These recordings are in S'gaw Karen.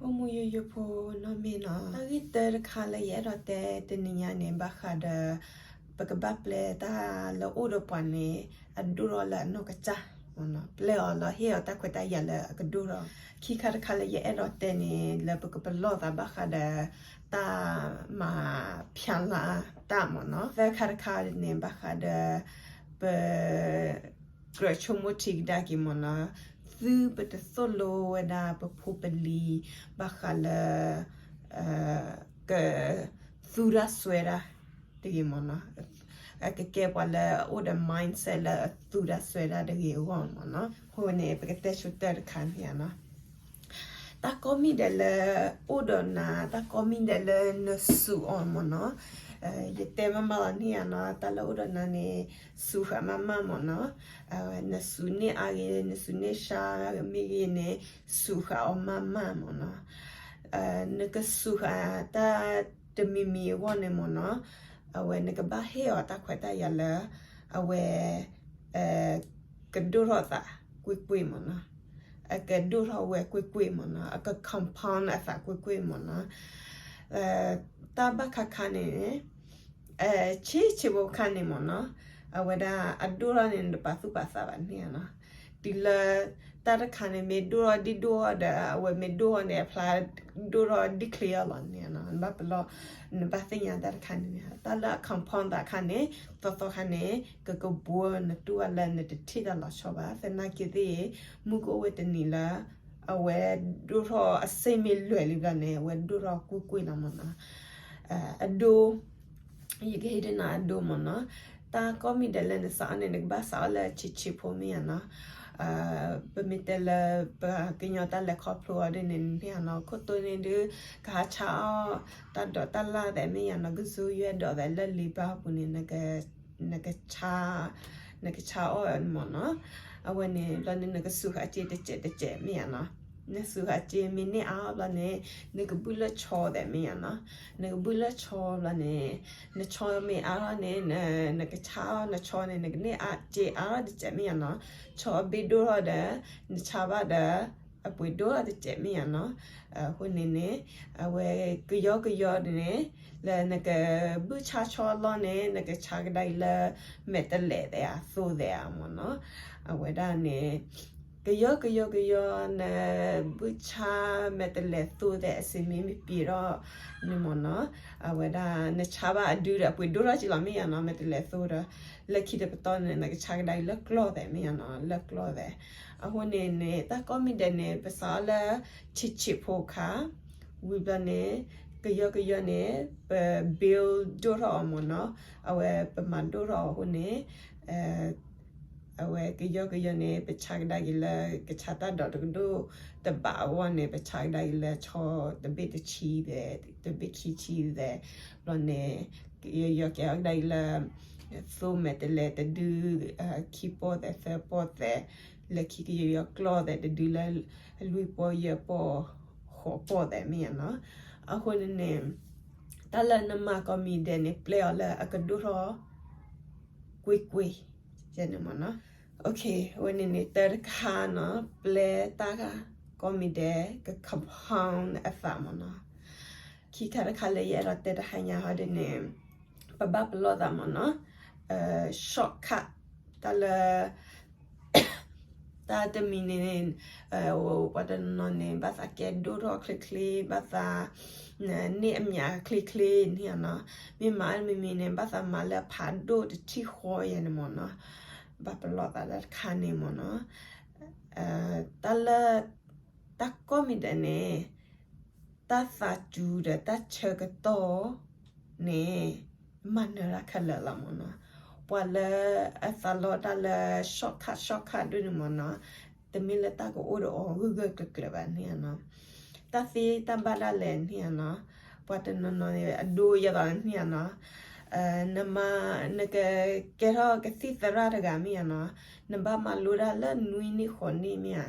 အိၣ်မူယိယိဖိနီၢ်မ့ၢ်နီၤ, တၢ်ဂ့ၢ်တၢတခါလၢယအဲၣ်ဒိးတဲတနံၤညါန့ၣ် ဘၣ်ဃးဒီး ပကဘၣ်ပျဲတၢ်လၢအိၣ်ဒီးပှၤန့ၣ် အဒိၣ်ထီၣ်လၢအနီၢ်ကစၢ်မ့ၢ်နီၤ, ပျဲအီၤလီၤ ဟ့ၣ်အီၤတၢ်ခွဲးတၢ်ယာ်လၢအကဒိၣ်ထီၣ်. ခံခါတခါလၢယအဲၣ်ဒိးတဲန့ၣ် လၢပကပလီၢ်သးဘၣ်ဃးဒီး တၢ်မၤဖၠးလၢ်တၢ်မ့ၢ်နီၤ, သၢခါတခါန့ၣ် ဘၣ်ဃးဒီး ပ ကြၢးဆိကမိၣ်ထံကဒါက့ၤမ့ၢ်နီၤ, သုပတသိၣ်လိဝဲဒၣ်ပဖိပလံၤ ဘၣ်ဃးလၢ ကသူတၢ်စွဲတၢ်တဂ့ၤမ့ၢ်နီၤ, အကကဲပှၤလၢအအိၣ်ဒီး mindset လၢအသူတၢ်စွဲတၢ်တဂ့ၤအဂီၢ်မ့ၢ်နီၤ. အဃိန့ၣ် ပကတဲဆိတၢ်တခါန့ၣ်နီၤ တၢ်ကိးမံၤဒဲးလၢအိၣ်ဒီးနၤ, တၢ်ကိးမံၤဒဲးလၢနစူးအီၤမ့ၢ်နီၤ. ယတဲမးမးလီၤန့ၣ်ဧါနီၤ, တၢ်လၢအိၣ်ဒီးနၤန့ၣ် စူးဃာ်မးမးမ့ၢ်နီၤ. နစူးန့ၢ်အါဂ့ၤ နစူးန့ၢ်ဆါမ့ၢ်ဂ့ၤန့ၣ် စူးဃာ်အီၤမးမးမ့ၢ်နီၤ. နကစူးဃာ်တၢ်တမံၤမံၤအဂီၢ်န့ၣ်မ့ၢ်နီၤ, အဝဲနကဘၣ်ဟ့ၣ်အီၤတၢ်ခွဲးတၢ်ယာ်လၢ အဝဲ ကဒိၣ်ထီၣ်သးကွ့ၢ်ကွ့ၢ်မ့ၢ်နီၤ, အကဒိၣ်ထီၣ်ဝဲကွ့ၢ်ကွ့ၢ်မ့ၢ်နီၤ, အက compound အသးကွ့ၢ်ကွ့ၢ်မ့ၢ်နီၤ. တၢ်ဘၣ်ခါခါန့ၣ် ဆံးဆံးဖိခါန့ၣ်မ့ၢ်နီၤ, အဝဲဒၣ်အဒိၣ်ထီၣ်န့ၣ် နတပာ်သူၣ်ပာ်သးဘၣ်န့ၣ်ဧါနီၤ. တုၤလၢ တၢ်တခါန့ၣ် မ့ၢ်ဒိၣ်ထီၣ်ဒံၣ်ဒိၣ်ထီၣ်ဒီး အဝဲမ့ၢ်ဒိၣ်ထီၣ်န့ၣ် အဖျါဒိၣ်ထီၣ်ဒံၣ်ချ့အီၤလီၤန့ၣ်ဧါနီၤ. နဘၣ်ပလီၢ် နဘၣ်သ့ၣ်ညါတၢ်တခါန့ၣ်, တၢ်လၢအ compound သးခါန့ၣ် သီသီခါန့ၣ် ကကဘှီနတူၢ်ဘၣ်လၢနတထံၣ်တၢ်လီၤဆီဘၣ်. သနာ်က့သ့ၣ် မုၢ်ကအိၣ်ဝဲတနံၤလၢ အဝဲဒိၣ်ထီၣ်အစ့မ့ၢ်လွဲၢ်လံဘျီန့ၣ် အဝဲဒိၣ်ထီၣ်ကွ့ၢ်ကွ့ၢ်လီၤမ့ၢ်နီၤ. အဒိ ယကဟ့ၣ်ဒုးနၤအဒိမ့ၢ်နီၤ, တၢ်ကိးမံၤဒဲးလၢနစးအီၤန့ၣ် နကဘၣ်စးအီၤလၢဆံးဆံးဖိမ့ၢ်ဧါနီၤ. ပမ့ၢ်တဲလၢ ပှၤကညီတၢ်လဲၤခီဖျိအီၤဒ်န့ၣ်န့ၣ်ဧါနီၤ, ခိၣ်တိန့ၣ်ဒုး ကဟးဆါအီၣ် တၢ်ဒိးတၢ်လၣ်သဲးမ့ၢ်ဧါနီၤ, ကစူယွဲဒိးသဲးလၢလံာ်ဘါပူၤန့ၣ် နက နကဆါ နကဆါအီၣ်မ့ၢ်နီၤ. အဝဲန့ၣ် ဘျီန့ၣ် နကစူးဃာ်စ့တစဲးတစဲးမ့ၢ်ဧါနီၤ. နစူးဃာ်စ့မ့ၢ်န့ၢ်အါအီၤဘျီန့ၣ် နကဘုၣ်လၢဆီသဲးမ့ၢ်ဧါနီၤ. နကဘုၣ်လၢဆီဘျီန့ၣ် နဆီမ့ၢ်အါထီၣ်န့ၣ် နကဆါအီၣ်နဆီန့ၣ် နကန့ၢ်စ့အါထီၣ်တစဲးမ့ၢ်ဧါနီၤ. ဆီအဘ့ၣ်ဒိၣ်ထီၣ်ဒီး နဆါဘၣ်ဒီး အပှ့ၤဒိၣ်ထီၣ်တစဲးမ့ၢ်ဧါနီၤ. အဃိန့ၣ်န့ၣ် အဝဲကယီကယီန့ၣ် လၢနကဘုၣ်ဆါဆီလီၤန့ၣ် နကဆါကဒါအံၤလၢ မဲာ်တလဲးသဲးဧါ သိသဲးဧါမ့ၢ်နီၤ. အဝဲဒၣ်န့ၣ် ကယီကယီကယီ နဘုၣ်ဆါမဲာ်တလဲးသိသဲးအစ့မ့ၢ်မ့ၢ်ပှဲၤထီၣ်န့ၣ်မ့ၢ်နီၤ, အဝဲဒၣ် နဆါဘၣ်အဒုဒီး အပှ့ၤဒိၣ်ထီၣ်က့ၤလီၤမ့ၢ်ဧါနီၤ, မဲာ်တလဲးသိဒီး လၢခံတပတီၢ်န့ၣ် နကဆါကဒါအံၤလၢကျီၢ်သဲးမ့ၢ်ဧါနီၤ, လၢကျီၢ်သဲး. အဃိန့ၣ်န့ၣ် တၢ်ကိးမံၤဒဲးန့ၣ် ပစးအီၤလၢ ဆံးဆံးဖိခါ ဝံၤဘျီန့ၣ် ကယီကယီန့ၣ် ပ build ဒိၣ်ထီၣ်အီၤမ့ၢ်နီၤ, အဝဲပမၤဒိၣ်ထီၣ်အီၤအဃိန့ၣ် အဝဲကယီကယီန့ၣ် ပဆါကဒါက့ၤလၢ ကဆါတၢ်ဒိးတကဒိၣ်တဘးအဂီၢ်န့ၣ် ပဆါကဒါက့ၤလၢဆီတဘ့ၣ်တဆံသဲး တဘ့ၣ်ခံဆံသဲး ဘျီန့ၣ် ကယီကယီကဲထီၣ်ကဒါက့ၤလၢ သိမဲာ်တလဲးတဒု ခံပီၢ်သဲးသၢပီၢ်သဲး လၢခံကယီကယီကျီၢ်သဲးတဒုလၢ လွံၢ်ပီၢ်ယဲၢ်ပီၢ် ဃိးပီၢ်သဲးမ့ၢ်ဧါနီၤ. အဃိန့ၣ်န့ၣ် တၢ်လၢနမၤကိးမံၤဒဲးန့ၣ် ပျဲအီၤလၢအကဒိၣ်ထီၣ် ကွ့ၢ်ကွ့ၢ် ယဲန့ၣ်မ့ၢ်နီၤ. အဝဲန့ၣ်န့ၣ် တၢ်တခါနီၤ ပျဲတၢ်ကိးမံၤဒဲး က compound အသးမ့ၢ်နီၤ. ခံခါတခါလၢယအဲၣ်ဒိးတဲတဟါညါဟီဒ်န့ၣ် ပဘၣ်ပလီၢ်သးမ့ၢ်နီၤ shortcut တၢ်လၢ တၢ်တမံၤန့ၣ် ပှၤတနီၤနီၤန့ၣ် ဘၣ်သးကဲဒိၣ်ထီၣ်ချ့ချ့ ဘၣ်သး န့ၢ်အမျးချ့ချ့န့ၣ်နီၤ. မ့ၢ်မၤမံၤမံၤန့ၣ် ဘၣ်သးမၤလၢအဖးဒိၣ်တထံၣ်ဃီယဲန့ၣ်မ့ၢ်နီၤ. ဘၣ်ပလီၢ်သးတၢ်တခါန့ၣ်မ့ၢ်နီၤ. တၢ်လၢ တၢ်ကိးမံၤဒဲးန့ၣ် တၢ်သးစူၤဒီးတၢ်ဆၢကတီၢ်န့ၣ် မၤနၢၤတၢ်ခဲလၢာ်လီၤမ့ၢ်နီၤ. ပှၤလၢအသးလီတၢ်လၢ shortcut shortcut ဒ်န့ၣ်မ့ၢ်နီၤ တမ့ၢ်လၢတၢ်ကအိၣ်ဒီးအီၤဂၢၢ်ဂၢၢ်ကျၢၤကျၢၤဘၣ်န့ၣ်နီၤ. တၢ်သ့တၢ်ဘၣ်ဒၣ်လဲာ်န့ၣ်နီၤ ပှၤတနီၤနီၤန့ၣ် အဒိယဲသိးန့ၣ်နီၤ နမၤ နကကဲထီၣ်ကသံၣ်သရၣ်တဂၤမ့ၢ်ဧါနီၤ နဘၣ်မၤလိတၢ်လၢနွံနံၣ်ဃိးနံၣ်မ့ၢ်ဧါ.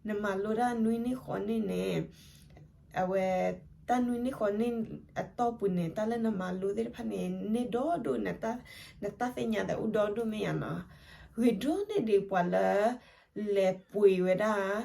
နမၤလိတၢ်နွံနံၣ်ဃိးနံၣ်န့ၣ် အဝဲ တၢ်နွံနံၣ်ဃိးနံၣ်အတီၢ်ပူၤန့ၣ် တၢ်လၢနမၤလိသ့ၣ်တဖၣ်န့ၣ် န့ၢ်ဒီဒိၣ်န့ၣ် နတၢ်သ့ၣ်ညါသးအိၣ်ဒီဒိၣ်မ့ၢ်ဧါနီၤ. ဂ့ၤဒိၣ်န့ၢ်ဒံးပှၤလၢ လဲၤပှ့ၤဝဲဒၣ်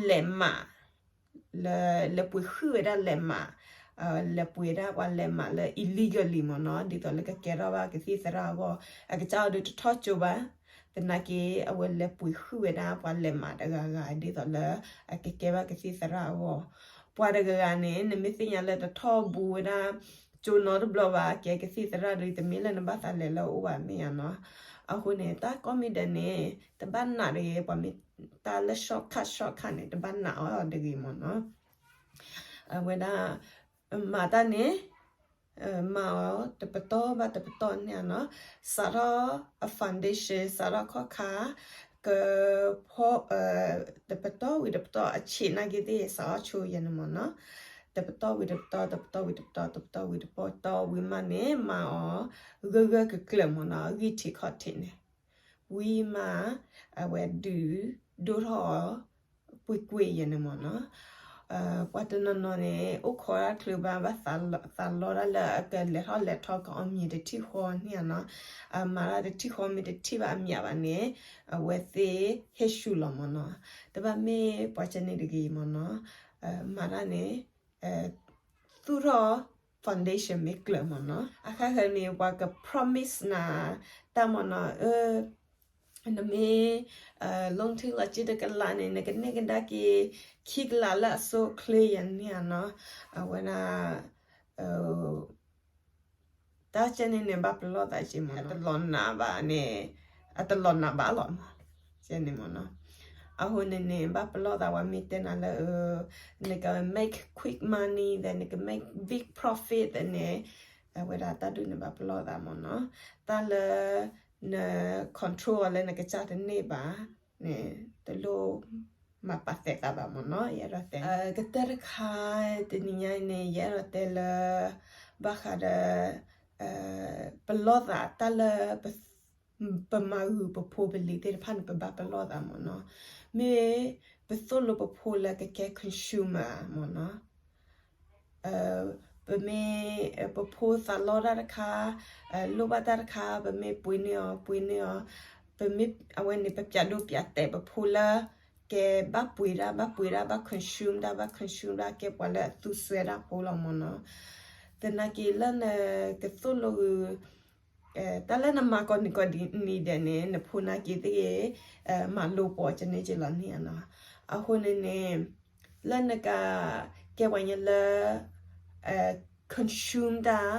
လဲၤမး လၢလဲၤပှ့ၤဃုာ်ဝဲဒၣ်လဲးမး, လဲၤပှ့ၤဒၣ်ပှၤလဲးမးလၢ illegally မ့ၢ်နီၤ, ဒ်သိးလၢကကဲထီၣ်ဘၣ်ကသံၣ်သရၣ်အဂီၢ်, အကစၢ်အီၤဒုးတထီၣ်ကၠိဘၣ်, သနာ်က့ အဝဲလဲၤပှ့ၤဃုာ်ဝဲဒၣ်ပှၤလဲးမးတဂၤဂၤ ဒ်သိးလၢ အကကဲဘၣ်ကသံၣ်သရၣ်အဂီၢ်, ပှၤတဂၤဂၤန့ၣ် နမ့ၢ်သ့ၣ်ညါလၢတထီၣ်ဘူးဝဲဒၣ် ကၠိနီတဘျီဘၣ်, ကဲကသံၣ်သရၣ်ဒီး တမ့ၢ်လၢနဘၣ်သးလဲၤလၢအအိၣ်ဘၣ်မ့ၢ်ဧါနီၤ, အဃိန့ၣ် တၢ်ကိးမံၤဒဲးန့ၣ် တဘၣ်နာ်တဂ့ၤ, ပှၤမ့ၢ်တၢ်လၢ shortcut shortcut န့ၣ် တဘၣ်နာ်အီၤတဂ့ၤမ့ၢ်နီၤ, အဝဲဒၣ် မၤတၢ်န့ၣ် မၤအီၤတပတီၢ်ဘၣ်တပတီၢ်န့ၣ်ဧါနီၤ, စးထီၣ်အ foundation စးထီၣ်ခီၣ်ခါ ကဖီ တပတီၢ်ဝံၤတပတီၢ် အဆံးနာ်က့သ့ၣ် စးထီၣ်ဆိယဲန့ၣ်မ့ၢ်နီၤ, တပတီၢ်ဝံၤတပတီၢ် တပတီၢ်ဝံၤတပတီၢ် တပတီၢ်ဝံၤတပတီၢ်ဝံၤမးန့ၣ် မၤအီၤ ဂၢၢ်ဂၢၢ်ကျၢၤကျၢၤမ့ၢ်နီၤ, ဂံၢ်ထံးခီၣ်ထံးန့ၣ် ဝံၤမး အဝဲဒုးဒိၣ်ထီၣ်အီၤ ကွ့ၢ်ကွ့ၢ်ယဲန့ၣ်မ့ၢ်နီၤ, ပှၤတနီၤနီၤန့ၣ် အိၣ်ခိးတၢ်ချုးဘၣ် ဘၣ်သးလီတၢ်လၢအကလဲၤထီၣ်လဲၤထီကအီၣ်မ့ၤတထံၣ်ဃီန့ၣ်ဧါနီၤ, မၤတၢ်တထံၣ်ဃီမ့ၢ်တထံၣ်ဘၣ်အမံၤဘၣ်န့ၣ် အဝဲသ့ၣ်ဟ့ၣ်ဆူၣ်လီၤမ့ၢ်နီၤ, တဘၣ်မ့ၢ်ပှၤကဲန့ၣ်တဂ့ၤမ့ၢ်နီၤ, မၤတၢ်န့ၣ် သူၣ်ထီၣ် foundation မ့ၢ်ကျၢၤမ့ၢ်နီၤ, အဃၣ်ဃၢၤန့ၣ် ပှၤက promise နၤ တၢ်မ့ၢ်နီၤ, နမ့ၢ် လီထံလီက့တကလးန့ၣ် နကန့ၢ်ကဒါက့ၤ ခံကလးလၢအဆိအချ့ယဲန့ၣ်ဧါနီၤ, အဝဲဒၣ် တၢ်ကဲန့ၣ်န့ၣ် ဘၣ်ပလီၢ်သးက့ၤမ့ၢ်နီၤ, အတလီၤနာ်ဘၣ်န့ၣ် အတလီၤနာ်ဘၣ်လီၤမ့ၢ်, ကဲန့ၣ်မ့ၢ်နီၤ, အဃိန့ၣ်န့ၣ် ဘၣ်ပလီၢ်သး ပှၤမ့ၢ်တဲနၤလၢ နက make quick money ဒီး နက make big profit န့ၣ် အဝဲဒၣ်တၢ်ဒုးန့ၣ် ဘၣ်ပလီၢ်သးမ့ၢ်နီၤ, တၢ်လၢ န control အီၤလၢနကစၢ်တန့ၢ်ဘၣ်န့ၣ် တလိၣ်မၤပာ်သဲးသးဘၣ်မ့ၢ်နီၤ, ယအဲၣ်ဒိးတဲ ကတၢၢ်တခါ တနံၤညါအံၤန့ၣ် ယအဲၣ်ဒိးတဲလၢ ဘၣ်ဃးဒီး ပလီၢ်သးတၢ်လၢ ပမၤဂုာ်ပဖိပလံၤသ့ၣ်တဖၣ်န့ၣ် ပဘၣ်ပလီၢ်သးမ့ၢ်နီၤ, မ့ၢ်ပသိၣ်လိပဖိလၢကကဲ consumer မ့ၢ်နီၤ, ပမ့ၢ် ပဖိသးလီတၢ်တခါ, လိၣ်ဘၣ်တၢ်တခါ ပမ့ၢ်ပှ့ၤန့ၢ်အီၤ ပှ့ၤန့ၢ်အီၤ, ပမ့ၢ်အဝဲန့ၣ် ပပျးဒိပျးတဲာ်ပဖိလၢ ကဲဘၣ်ပှ့ၤတၢ် ဘၣ်ပှ့ၤတၢ် ဘၣ် consume တၢ် ဘၣ် consume တၢ် ကဲပှၤလၢအသူစွဲတၢ်ဖိလီၤမ့ၢ်နီၤ, သနာ်က့လၢနကသိၣ်လိဂုာ် တၢ်လၢနမၤကိးနံၤကိးနံၤဒဲးန့ၣ် နဖိနာ်က့သ့ၣ်ဂ့ၤ မၤလိပှၤကန့ၢ်က့ၤလီၤန့ၣ်နီၤ, အဃိန့ၣ်န့ၣ် လၢနက ကဲပှၤညါလၢ consume တၢ်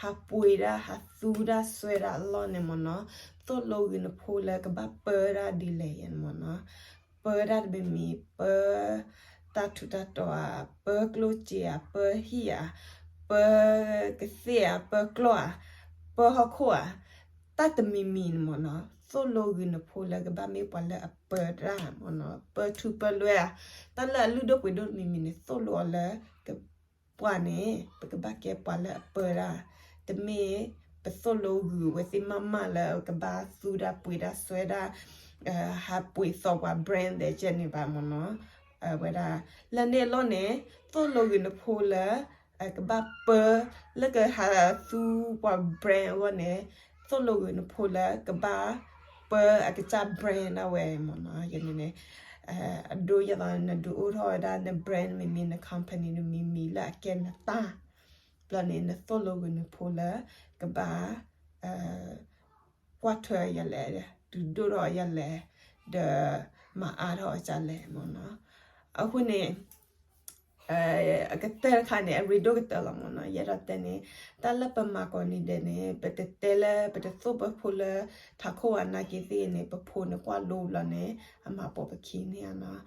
ဟးပှ့ၤတၢ် ဟးသူတၢ်စွဲတၢ်အလီၢ်န့ၣ်မ့ၢ်နီၤ, သိၣ်လိဂုာ်နဖိလၢကဘၣ်ပၢတၢ်ဒ်လဲၣ်ယဲန့ၣ်မ့ၢ်နီၤ, ပၢတၢ်တမံၤမံၤ ပၢ တၢ်ထူးတၢ်တီၤဧါ, ပၢကျိၣ်စ့ဧါ, ပၢဟံၣ်ဧါ, ပၢကသ့ၣ်ဧါ, ပၢကျီၢ်ဧါ, ပၢဟီၣ်ခိၣ်ဧါ, တၢ်တမံၤမံၤန့ၣ်မ့ၢ်နီၤ, သိၣ်လိဂုာ်နဖိလၢကဘၣ်မ့ၢ်ပှၤလၢအပၢတၢ်မ့ၢ်နီၤ, ပၢထူပၢလွဲဧါ, တၢ်လၢအလုၢ်ဒိၣ်ပှ့ၤဒိၣ်တမံၤမံၤန့ၣ် သိၣ်လိအီၤလၢ ပှၤန့ၣ် ပကဘၣ်ကဲပှၤလၢအပၢတၢ်, တမ့ၢ်ပသိၣ်လိဂုာ်အဝဲသ့ၣ်မးမးလၢကဘၣ်သူတၢ်ပှ့ၤတၢ်စွဲတၢ် ဟးပှ့ၤသီပှၤ brand သဲးကဲန့ၣ်ဘၣ်မ့ၢ်နီၤ, အဝဲဒၣ် လၢန့ၣ်အလီၢ်န့ၣ် သိၣ်လိဂုာ်နဖိလၢ ကဘၣ်ပၢ လၢကဟးသူပှၤ brand အဂီၢ်န့ၣ် သိၣ်လိဂုာ်နဖိလၢကဘၣ်ပၢအကစၢ် brand ဒၣ်ဝဲမ့ၢ်နီၤ, ယန့ၣ်န့ၣ် အဒိယသးနဒုးအိၣ်ထီၣ်ဝဲဒၣ်န brand မံၤမံၤ န company မံၤမံၤလၢအကဲနတၢ် ဘျီန့ၣ် နသိၣ်လိဂုာ်နဖိလၢ ကဘၣ် ကွၢ်ထွဲယၤလဲၣ်, ဒုးဒိၣ်ထီၣ်ယၤလဲၣ်, ဒီးမၤအါထီၣ်အီၤဒ်လဲၣ်မ့ၢ်နီၤ, အဃိန့ၣ် အကတၢၢ်တခါန့ၣ် အရ့ဒိၣ်ကတၢၢ်လီၤမ့ၢ်နီၤ, ယအဲၣ်ဒိးတဲန့ၣ် တၢ်လၢပမၤကိးနံၤဒဲးန့ၣ် ပတတဲလၢပတသိၣ်ပဖိလၢထးခိၣ်ဝဲနာ်က့သ့ၣ်န့ၣ် ပဖိန့ၣ်ကွၢ်လိဘျီန့ၣ် အမၤပိာ်ပခံန့ၣ်ဧါနီၤ,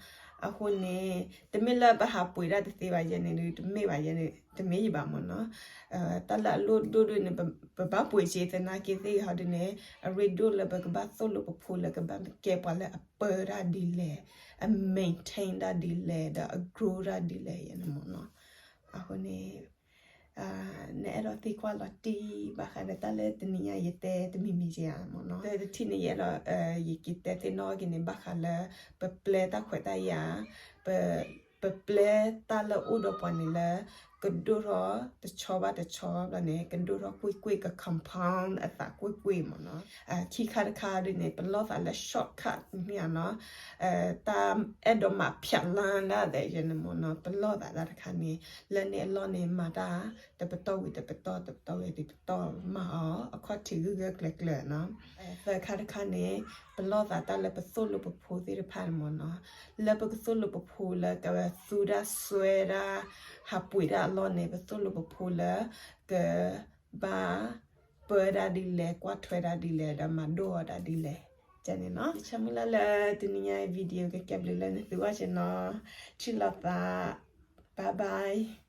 အဃိန့ၣ် တမ့ၢ်လၢပဟးပှ့ၤတၢ်တသ့ဘၣ်ယဲန့ၣ် တမ့ၢ်ဘၣ်ယဲန့ၣ် တမ့ၢ်ယဘၣ်မ့ၢ်နီၤ, တၢ်လၢအလိၣ်ဒိၣ်ဒိၣ်န့ၣ် ပဘၣ်ပှ့ၤစ့သနာ်က့သ့ၣ်ဟီဒ်န့ၣ် အရ့ဒိၣ်လၢပကဘၣ်သိၣ်လိပဖိလၢကဘၣ်ကဲပှၤလၢအပၢတၢ်ဒ်လဲၣ်, အ maintain တၢ်ဒ်လဲၣ် ဒီးအ grow တၢ်ဒ်လဲၣ်ယဲန့ၣ်မ့ၢ်နီၤ, အဃိန့ၣ် နအဲၣ်ဒိးသံကွၢ်လီၤတံၢ်ဘၣ်ဃးဒီးတၢ်လၢတနံၤညါယတဲတမံၤမံၤယဲဧါမ့ၢ်နီၤ, တထံၣ်န့ၣ် ယအဲၣ်ဒိး ယက့ၤတဲသ့ၣ်နီၣ်က့ၤန့ၣ် ဘၣ်ဃးလၢ ပပျဲတၢ်ခွဲးတၢ်ယာ် ပပျဲတၢ်လၢအိၣ်ဒီးပှၤန့ၣ်လၢ က ကဒိၣ်ထီၣ်တဆီဘၣ်တဆီဘျီန့ၣ် ကဒိၣ်ထီၣ်ကွ့ၢ်ကွ့ၢ် က compound အသးကွ့ၢ်ကွ့ၢ်မ့ၢ်နီၤ. ခံခါတခါဒ်န့ၣ် ပလီၢ်သးလၢ shortcut န့ၣ်နီၤ, တၢ်အဲၣ်ဒိးမၤဖျးလၢ်ဒၣ်ဒဲးယဲန့ၣ်မ့ၢ်နီၤ, ပလီၢ်သးတၢ်တခါန့ၣ် လၢန့ၣ်အလီၢ်န့ၣ် မၤတၢ်တပတီၢ်ဝံၤတပတီၢ် တပတီၢ်ဝံၤတပတီၢ် မၤအီၤ အခီၣ်ထံးဂၢၢ်ဂၢၢ်ကျၢၤကျၢၤနီၤ. သၢခါတခါန့ၣ် ပလီၢ်သးတၢ်လၢပသိၣ်လိပဖိသ့ၣ်တဖၣ်န့ၣ်မ့ၢ်နီၤ, လၢပကသိၣ်လိပဖိလၢကသူဒၣ်စွဲဒၣ် ဟးပှ့ၤဒၣ်အလီၢ်န့ၣ် ပသိၣ်လိပဖိလၢ ကဘၣ်ပၢတၢ်ဒ်လဲၣ် ကွၢ်ထွဲတၢ်ဒ်လဲၣ် ဒီးမၤဒိၣ်အီၤတၢ်ဒ်လဲၣ် ကန့ၣ်နီၤ. ယဆၢမုၢ်လၢ်လၢတနံၤညါအံၤ video ကကဲဘျုးလၢနသုဂီၢ်က့နီၤ, ထံၣ်လိာ်သး, bye bye.